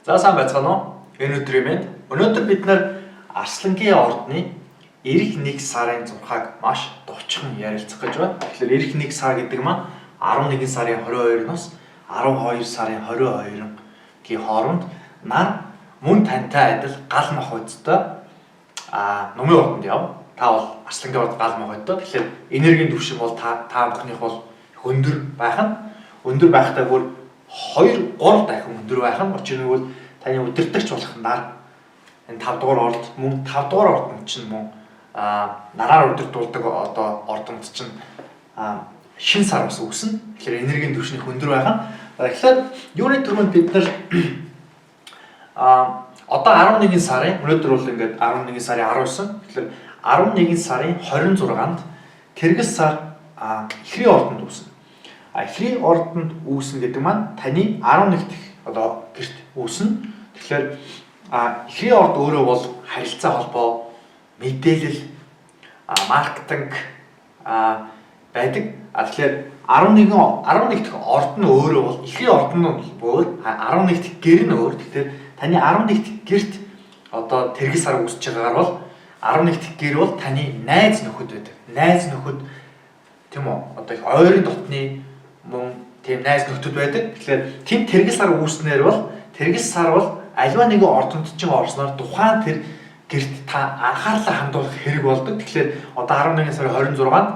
За сайн байцгаана уу? Энэ өдрийн мэнд. Өнөөдөр бид нар Арслангийн ордны ирэх 1 сарын 6-аг маш товчхон ярилцах гэж байна. Тэгэхээр ирэх 1 сар гэдэг маань 11 сарын 22-наас 12 сарын 22-гийн хооронд нар мөн тантай адил гал махбодтой нумын ордонд яв. Та бол Арслангийн орд гал махбодтой. Тэгэхээр энергийн түвшин бол та бүхнийх бол өндөр байх нь. Өндөр байхдаа бүр 2 3 дахин өндөр байх нь. Учир нь бол таны удирдахч болох нар энэ 5 дугаар орд мөн 5 дугаар ордонд чинь мөн нараар удирдуулдаг одоо ордонд чинь шин сар бас үүснэ. Тэгэхээр энергийн түвшин их өндөр байх нь. Тэгэхээр юуны түрүүнд бид нар одоо 11 сарын өнөөдөр бол ингээд 11 сарын 19. Тэгэхээр 11 сарын 26-нд Тэргэл сар эхрийн ордонд үүснэ. Эхрийн ордонд үүснэ гэдэг маань таны 11 дэх одоо гэрт үүснэ. Тэгэхээр эхрийн орд өөрөө бол харилцаа холбоо, мэдээлэл, маркетинг байдаг. Тэгэхээр 11 дэх орд нь өөрөө бол эхрийн орд нь өөр, 11 дэх гэр нь өөр. Тэгэхээр таны 11 дэх гэрт одоо тэргэл сар үүсэж байгаагаар бол 11 дэх гэр бол таны найз нөхөд байдаг. Найз нөхөд тийм үү? Одоо их ойрын дотны мөн тийм найз нөхдөд байдаг. Тэгэхээр тийм тэргэл сар үүснээр бол тэргэл сар бол аливаа нэгэн ордонд чинь орсноор тухайн тэр гэрт та анхаарлаа хандуулах хэрэг болдог. Тэгэхээр одоо 11 сарын 26-нд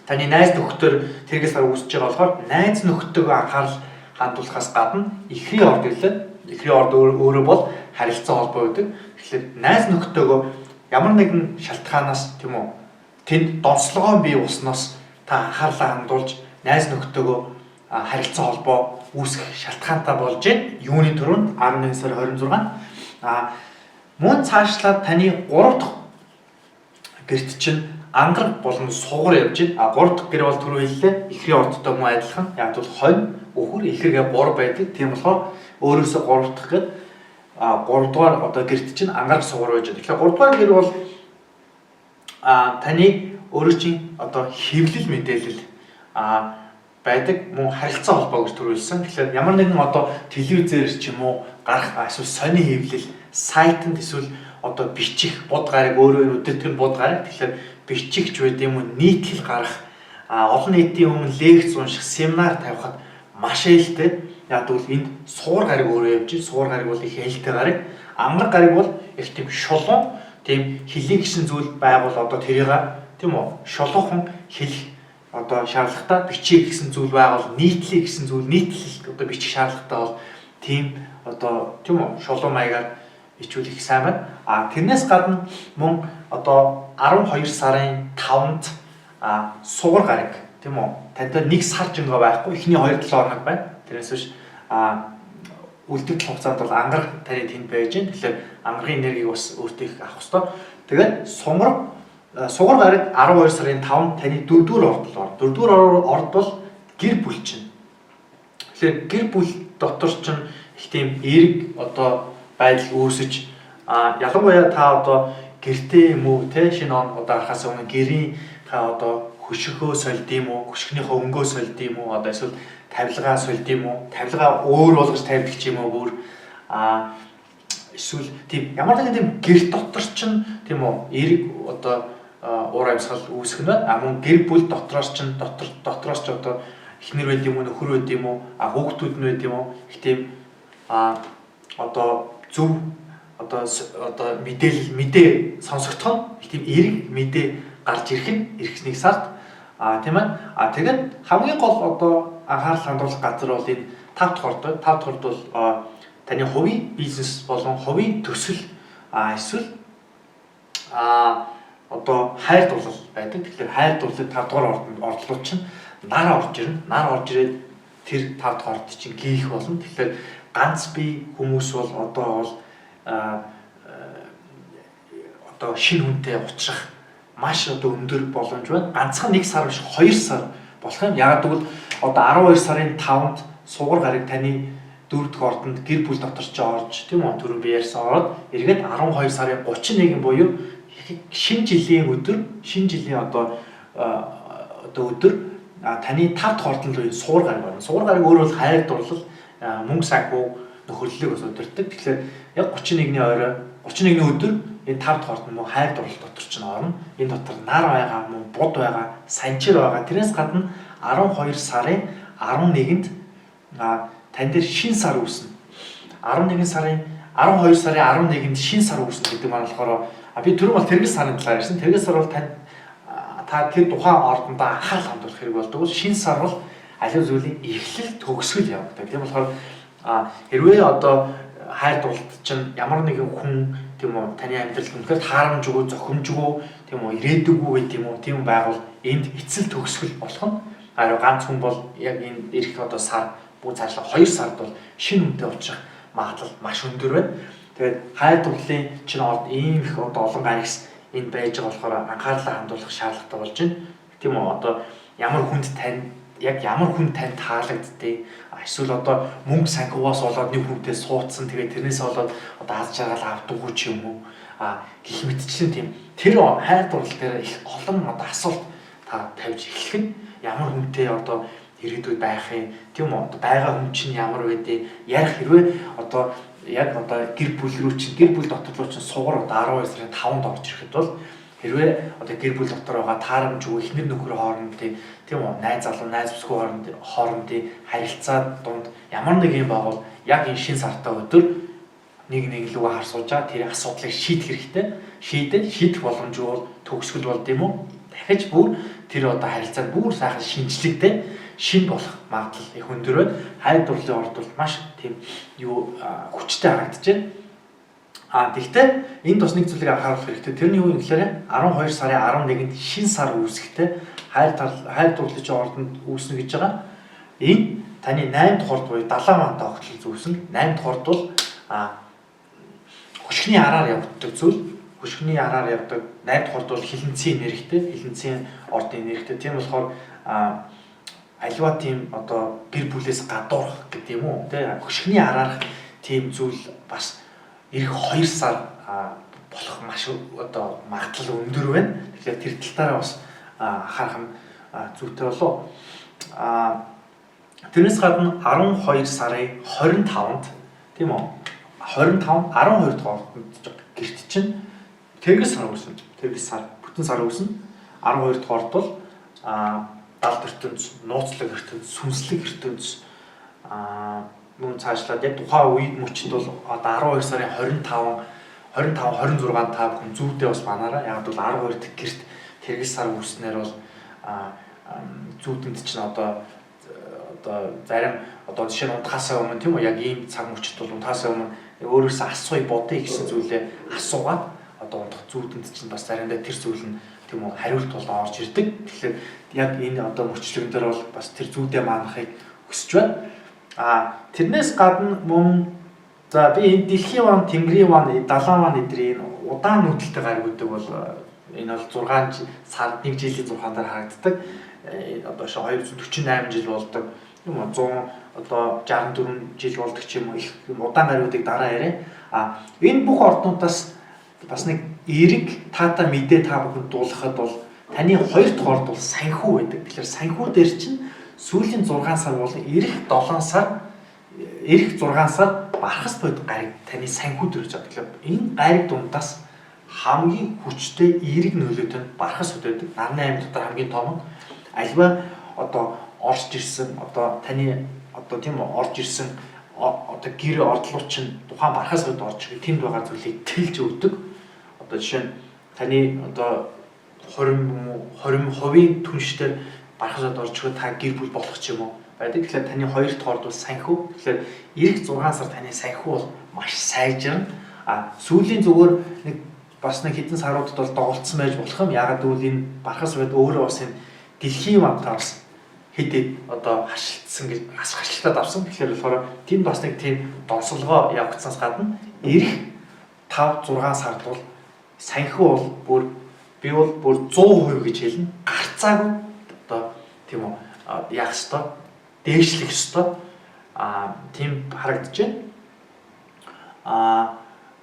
таны найз нөхдөр тэргэл сар үүсэж байгаа болохоор найз нөхдөдөө анхаарал хандуулахаас гадна эхрийн орд гэлээ. Эхрийн орд өөрөө бол харилцаа холбоо байдаг. Тэгэхээр найз нөхдөдөө ямар нэгэн шалтгаанаас тийм үү тэнд донцлогоо бий болсноос та анхаарлаа хандуулж найз нөхдөдөө харилцаа холбоо үүсгэх шалтгаантай болж байна. Юуны түрүүнд 11 сарын 26-нд мөн цаашлаад таны 3 дахь гэрт чинь ангараг болон сугар явж байна. 3 дахь гэр бол түрүү хэллээ. Эхрийн ордтой мөн адилхан. Яг бол хонь, өхөр, ихэргээ 3 байдаг. Тийм болохоор өөрөөсөө 3 дахь гэд 3 дугаар одоо гэрт чинь ангараг сугар байж байна. Тэгэхээр 3 дугаар гэр бол таны өөрөө чинь одоо хэвлэл мэдээлэл байдаг мөн харилцаа холбоо гэж төрүүлсэн. Тэгэхээр ямар нэгэн одоо телевизээр ч юм уу гарах эсвэл сони хэвлэл, сайтанд эсвэл одоо бичих бод гараг өөрөө өдөртгөн бод гараг. Тэгэхээр бичихч байд юм уу нийтлэл гарах, олон нийтийн өмнө лекц унших, семинар тавихад маш ээлтэй. Яг гэвэл энд суур гараг өөрөө явж байна. Суур гараг бол их ээлтэй гараг. Ангараг гараг бол их тийм шулуун, тийм хэлий гэсэн зүйл байгуул одоо тэрийг тийм үү шулуухан хэлэх одоо шаардлагатай, бичиг гэсэн зүйл байгуул нийтлэе гэсэн зүйл нийтлэл одоо бичих шаардлагатай бол тийм одоо тийм үү шулуун маягаар ичүүл их сайн байна. Тэрнээс гадна мөн одоо 12 сарын 5-нд сугар гараг тийм үү тантай нэг сар жингээ байхгүй эхний 2-7 хоног байна. Тэрнээс биш үлдэгдэл хугацаанд бол ангараг таны тэнд байж байна. Тэгэхээр ангарагийн энергийг бас өөртөө их авах ёстой. Тэгээд сугар гараг 12 сарын 5-нд таны 4-р ордол орно. 4-р орд бол гэр бүл чинь. Тэгэхээр гэр бүл дотор чинь их тийм эерэг одоо байдал үүсэж ялангуяа та одоо гэртээ юм уу те шинэ он одоо гарахаас өмнө гэрийн та одоо хөшөхөө сольд юм уу, хөшгөнийхөө өнгөө сольд юм уу, одоо эсвэл тавилгаа сольд юм уу, тавилгаа өөр болгож тавьдаг ч юм уу бүр эсвэл тийм ямар нэгэн тийм гэр дотор чинь тийм үү эерэг одоо уур амьсгал үүсгэх нь байна. Мөн гэр бүл дотроос чинь дотроос ч одоо эхнэр байд юм уу, нөхөр байд юм уу, хүүхдүүд нь байд юм уу, их тийм одоо зөв одоо мэдээлэл мэдээ сонсогдох нь их тийм эерэг мэдээ гарч ирэх нь ирэх нэг сард тийм ээ. Тэгээд хамгийн гол одоо анхаарал хандуулах газар бол энэ 5 дахь орд. 5 дахь орд бол таны хувийн бизнес болон хувийн төсөл эсвэл одоо хайр дурлал байдаг. Тэгэхээр хайр дурлал 5 дугаар ордлууд чинь нар орж ирнэ. Нар орж ирээд тэр 5 дахь орд чинь гийх болно. Тэгэхээр ганц бие хүмүүс бол одоо бол одоо шинэ хүнтэй уулзрах маш одоо өндөр боломж байна. Ганцхан 1 сар биш 2 сар болох юм. Яг гэвэл одоо 12 сарын 5-нд сугар гараг таны 4 дахь ордонд гэр бүл дотор ч орж тийм үү түрүү би ярьсан ороод эргээд 12 сарын 31 буюу шинэ жилийн өдөр, шинэ жилийн одоо өдөр таны 5 дахь ордонд буюу суур гараг байна. Суур гараг өөрөө бол хайр дурлал, мөнгө санхүү, нөхөрлөлийг бас удирддаг. Тэгэхээр яг 31-ний орой, 31-ний өдөр энэ 5 дахь орд мөн хайр дурлал дотор чинь орно. Энэ дотор нар байгаа, мөн буд байгаа, санчир байгаа. Тэрнээс гадна 12 сарын 11-нд тань дээр шин сар үүснэ. 11 сарын 12 сарын 11-нд шин сар үүснэ гэдэг маань болохоор би түрүүн бол тэргэл сарын талаар ярьсан. Тэргэл сар бол тань та тэр тухайн ордондоо анхаарал хандуулах хэрэг болдог. Шин сар бол аливаа зүйлийн эхлэл, төгсгөл явагддаг. Тийм болохоор хэрвээ одоо хайр дурлалд чинь ямар нэгэн хүн, тийм үү, таны амьдрал үнэхээр таарамжгүй, зохимжгүй, тийм үү, ирээдүггүй байт юм уу, тийм байгвал энд эцэл төгсгөл болох нь ариу ганц хүн бол яг энэ ирэх одоо сар бүх цаашлаа 2 сард бол шинэ хүнтэй уулзах магадлал маш өндөр байна. Тэгээд хайр дурлалын чинь ийм их одоо олон гаригс энд байж байгаа болохоор анхаарлаа хандуулах шаардлагатай болж байна. Тийм үү, одоо ямар хүнд тань яг ямар хүн тань таалагддээ, эсвэл одоо мөнгө санхугаас болоод нэг хүнтэй суудсан, тэгээд тэрнээс болоод одоо аз жаргал авдаггүй ч юм уу, гэх мэтчлэн тийм тэр хайр дурлал дээр их олон одоо асуулт та тавьж эхлэх нь ямар хүнтэй одоо ирээдүйд байх юм, тийм үү, одоо байгаа хүн чинь ямар байдیں, ярих хэрвээ одоо яг одоо гэр бүл рүү чинь, гэр бүл дотор руу чинь сугар одоо 12 сарын 5-нд орж ирэхэд бол хэрвээ одоо гэр бүл дотор байгаа таарамжгүй эхнэр нөхөр хоорондын, тийм үү, найз залуу найз бүсгүй хоорондын харилцаа дунд ямар нэг юм байгуул яг энэ шин сартай өдөр нэг нэг лүгээ харсуужаа тэр асуудлыг шийдэх хэрэгтэй. Шийдээд шийдэх боломжгүй бол төгсгөл болд юм уу? Дахиж бүр тэр одоо харилцаанд бүр сайхан шинжлэгдээ шин болох магадлал их өндөр байна. Хайр дурлалын орд бол маш тийм юу хүчтэй харагдаж байна. Тэгвэл энд бас нэг зүйлийг анхааруулах хэрэгтэй. Тэр нь юу юм гэхээр 12 сарын 11-нд шин сар үүсэхдээ хайр дурлалын ордонд үүснэ гэж байгаа. Энэ таны 8 дахь орд буюу далайн вантай огтлол зүүсэн. 8 дахь орд бол хөшгөний араар явагддаг зүйл. Хөшгөний араар явдаг 8 дахь орд бол хилэнцгийн энергитэй, хилэнцгийн ордын энергитэй. Тийм болохоор аливаа тийм одоо гэр бүлээс гадуурх гэдэг юм уу, тэ, хөшгөний араарх тийм зүйл бас ирэх 2 сар болох маш одоо магадлал өндөр байна. Тэгэхээр тэр тал дээр бас анхаарах нь зүйтэй болов. Тэрнээс гадна 12 сарын 25-нд, тийм үү? 25 12 дахь ордонд гэрт чинь тэргэл сар үүснэ. Тэргэл сар, бүтэн сар үүснэ. 12 дахь орд бол далд ертөнц, нууцлаг ертөнц, сүнслэг ертөнц, мөн цаашлаад яг тухайн үед мөчөнд бол одоо 12 сарын 25 26 та бүхэн зүйдээ бас банаараа. Яг бол 12 дахь гэрт тэргэл сар үүснээр бол зүүдэнд чинь одоо зарим одоо жишээ нь унтахаасаа өмнө, тийм үү, яг ийм цаг мөчид бол унтахаасаа өмнө өөрөөсөө асууя, бодъё гэсэн зүйлээ асуугаад одоо унтах зүүдэнд чинь бас заримдаа тэр зүйл нь, тийм үү, хариулт бол орж ирдэг. Тэгэхээр яг энэ одоо мөчлөгөн дээр бол бас тэр зүүдээ маанахыг хүсэж байна. Тэрнээс гадна мөн за би энэ дэлхийн ван, тэнгэрийн ван, далайн ван эдрийн удаан нүүдэлтэй гаригуудыг бол энэ бол 6 сар 1 жилийн 6 дээр харагддаг. Одоо 248 жил болдог. Юм уу 100 одоо 64 жил болдог ч юм уу, их удаан гаригуудыг дараа яриа. Энэ бүх орднуудаас бас нэг эерэг таатай мэдээ та бүхэнд дуулгахад бол таны 2 дахь орд бол санхүү байдаг. Тэгэхээр санхүү дээр чинь сүүлийн 6 сар болон ирэх 7 сар, ирэх 6 сар бархас буйд гариг таны санхүү төрж байгаа. Тэгэхээр энэ гариг дундаас хамгийн хүчтэй эерэг нөлөөтэй нь бархас худ байдаг. Нарны аймаг дотор хамгийн том нь альва одоо орж ирсэн одоо таны одоо тийм орж ирсэн одоо гэр ордлууд чинь тухайн бархас худ орж ирэх тэнд байгаа зүйлийг тэлж өгдөг. Одоо жишээ нь таны одоо 20% түншдэр бархас худ орж ирэхэд та гэр бүл болох ч юм уу байдаг. Тэгэхээр таны 2 дахь орд бол санхүү. Тэгэхээр ирэх 6 сар таны санхүү бол маш сайжирна. Сүүлийн зүгээр нэг бас нэг хэдэн саруудад бол доголдсон байж болох юм. Яагаад гэвэл энэ бархас худ өөрөө бас энэ дэлхийн вантаа бас хэд хэд одоо харшилтсан гэж бас харшилтаад авсан. Тэгэхээр болохоор тэнд бас нэг тийм донсолгоо явагдсанаас гадна ирэх 5 6 сард бол санхүү бол бүр би бол бүр 100% гэж хэлнэ. Гарцаагүй одоо тийм үү яах ёстой, дээшлэх ёстой тийм харагдаж байна.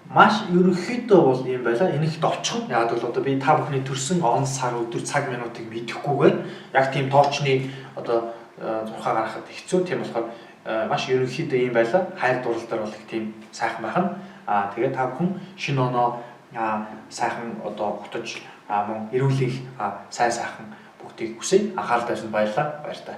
Маш ерөнхийдөө бол юм байла. Энэ их товчхон. Яг бол одоо би та бүхний төрсэн он сар өдөр цаг минутыг мэдэхгүйгээр яг тийм тоочны одоо зурхаа гаргахад хэцүү. Тийм болохоор Маш ерөнхийдөө ийм байлаа. Хайр дурлал дээр бол их тийм сайхан байх нь. Тэгээд та бүхэн шинэ оноо сайхан одоо гутаж мөн эрүүл их сайн сайхан бүгдийг хүсье. Анхаарал тавьсанд баярлалаа. Баяртай.